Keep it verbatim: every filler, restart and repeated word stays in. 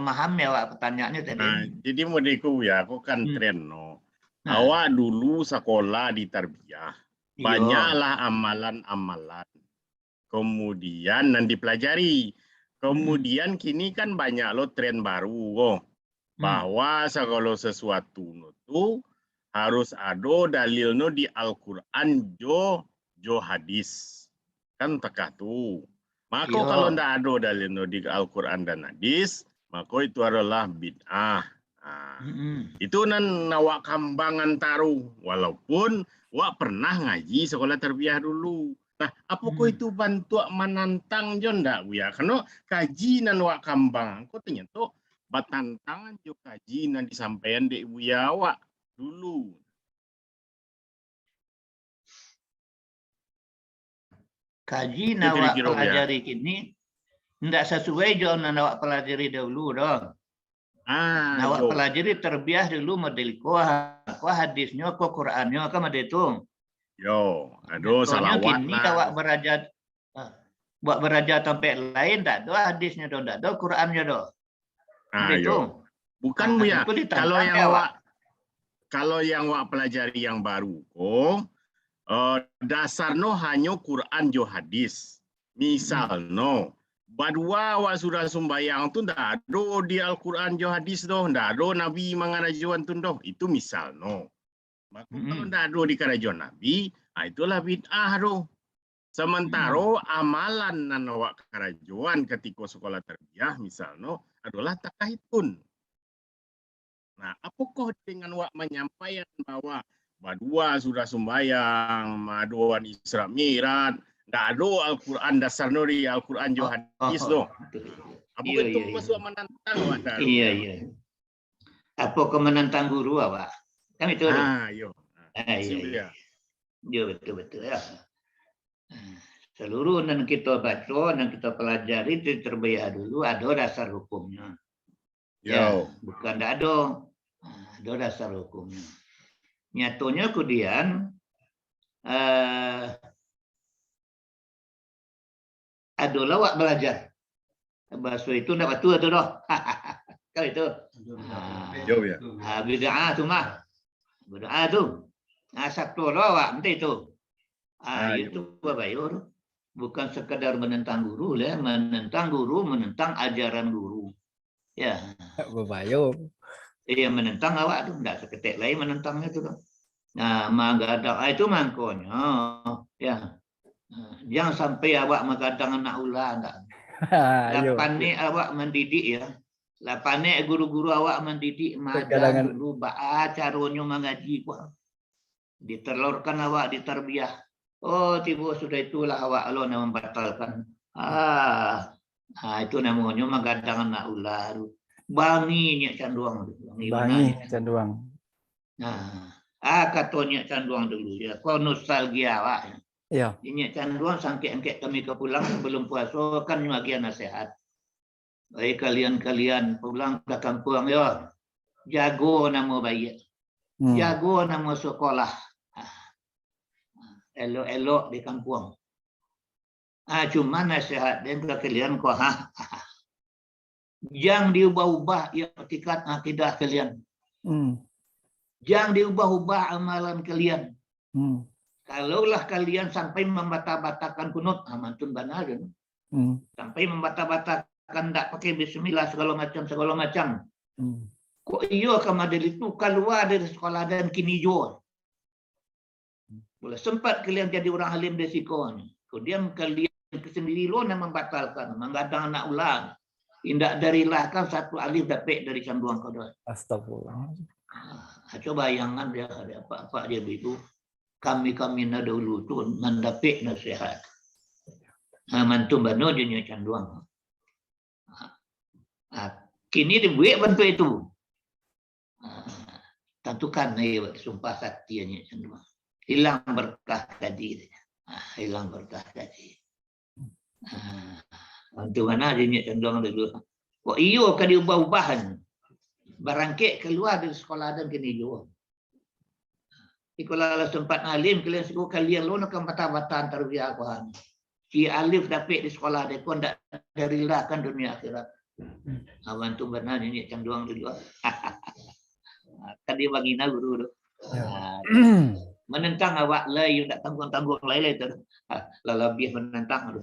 paham ya awak pertanyaannyo tadi. Nah, jadi model ko ya, ko kan Hmm. tren no. Nah. Awak dulu sakolah di tarbiyah, Iyo. banyaklah amalan-amalan. Kemudian nan dipelajari. Hmm. Kemudian kini kan banyak lo tren baru ko. Hmm. Bahwa sagalo sasuatu no tu harus ado dalilnyo di Al-Quran jo, jo hadis. Kan takah tu. Mako Iyo. kalau ndak ado dalilnyo di Al-Quran dan hadis, mako itu adalah bid'ah. Ha. Mm-mm. Itu nan awak kambangan taruih, walaupun wak pernah ngaji sakolah tarbiyah dulu. Nah, apokoh Hmm. itu bantuak manantang jo ndak, Buya? Karano kaji nan wak kambang ko tanyato batantangan jo kaji nan disampaian dek Buya awak dulu. Kaji Itu nan awak kiro-kiro, Buya. pelajari kini, ndak sasuai jo nan awak pelajari dahulu doh. Ah, Nan awak yo. pelajari tarbiyah dulu model ko, ko hadisnyo, ko Qurannyo, kan model tu. Yo, ado Contohnyo salawat kini lah. awak baraja, ah, buat baraja tampek lain, ndak ado hadisnyo doh, ndak ado Qurannyo doh. Ah, Model yo. tu. Bukan, Ah, Buya. itu ditantang Kalau yang dek awak. awak, kalau yang awak pelajari yang baru ko, eh, dasarnyo hanyo Quran jo hadis. Misalnyo, badua awak sudah sumbayang tu ndak ado di Al-Quran jo hadis doh, ndak ado Nabi mangarajoan tu doh. Itu misalnyo. Mako, kalau Mm-mm. ndak ado di karajoan Nabi, ah, itulah bid'ah tu. Samantaro Mm-mm. amalan nan awak karajoan katiko sakolah tarbiyah, misalnyo, adolah takaitun. Nah, apokoh dengan wak manyampaian bahwa badua sudah sumbayang, maadoan Isra Mi'raj, ndak ado Al-Quran, dasarnyo di Al-Quran jo Oh, hadis oh, tu. oh, betul, betul. Apokoh Iyo, itu iyo, iyo. masuak manantang awak dah? Iyo, iyo. Apokoh manantang guru awak? Kan itu tu. Ah, iyo. Ah, Ah, iyo, sip, iyo. ya. Iyo, betul, betul, ya. Ah, seluruh nan kito baco, nan kito pelajari, itu terbiah dulu, ado dasar hukumnyo. Ya, Yo. bukan ndak ado. Ah, ado dasar hukumnyo. Nyatonyo kudian, eh, adolah awak balajar. Bahaso itu ndak batua tu doh. Kan itu. Ah, Yo, ya. ah, bid'ah tu mah. Bid'ah tu. Ah, sato lo awak nanti tu. Ah, Ah, itu yo. babayo tu. Bukan sekadar menentang guru lah, menentang guru, menentang ajaran guru. Ya. Babayo. Iya, menentang awak tu, ndak saketek lai menentang itu tu. Nah, manggadang, ah, itu mangkonyo, ya. Nah, jangan sampai awak manggadang anak ula, ndak. Lah Iyo. panek awak mandidik, ya. Lah panek guru-guru awak mandidik, magang Kadang-kadang dulu baa caronyo mangaji ko. Ditelorkan awak, ditarbiah. Oh, tibo sudah itulah awak lo nan mambatalkan. Ah, ah, itu namonyo manggadang anak ula tu. Bangi nyiak canduang tu. Bangi bana Bangi nyiak canduang. Nah, ah, kato nyiak canduang dulu, ya. Ko nostalgia awak, ya. Iya. Nyiak canduang sangkek-angkek kami ka pulang, sabalum puaso kan nyo agiah nasihat. Wahai kalian-kalian, pulang ka kampuang yo. Jago namo baiak. Hmm. Jago namo sakolah. Ah. Elok-elok di kampuang. Ah, cuma nasihat den ka kalian ko, ha. Jang diubah-ubah iktikad akidah kalian. Hmm. Jang diubah-ubah amalan kalian. Hmm. Kalaulah kalian sampai mambatah-batahkan kunut, ah, mantun bana tu. Hmm. Sampai mambatah-batahkan, ndak pakai bismillah, sagalo macam, sagalo macam. Hmm. Kok iyo ka model itu, kalua dari sakolah adan kini juo. Boleh sempat kalian jadi urang alim di siko ni. Kemudian kalian sendiri lo nan mambatalkan, manggadang anak ula. Indak dirilahkan satu alif dapek dari canduang ko doh. Astagfirullah. Ah, coba bayangan dia, ada apa-apa dia begitu. Kami-kami nan dahulu tu nan dapek nasihat. Ha, mantun bana jo nyo canduang. Ha, ha, kini dibuek bantuak itu. Ha, tantukan ayo sumpah sakti nyo canduang. Hilang berkah kaji. Ha, hilang berkah kaji. Ha, untuang bana jo nyo canduang dulu. Kok iyo ka diubah-ubah? Barangkek kalua dari sakolah adan kini juo. Iko lah, lah sempat alim, kalian siko kalian lo nak batah-batah tarbiah ko han. Si alif dapek di sakolah dek ko ndak dirilahkan dunia akhirat. Awan tu bana niniak canduang tu juo. Kan dia bangina guru tu. Ha, manentang awak lai, indak tangguang-tangguang lai, lai tu. Ha, lah labiah manentang tu.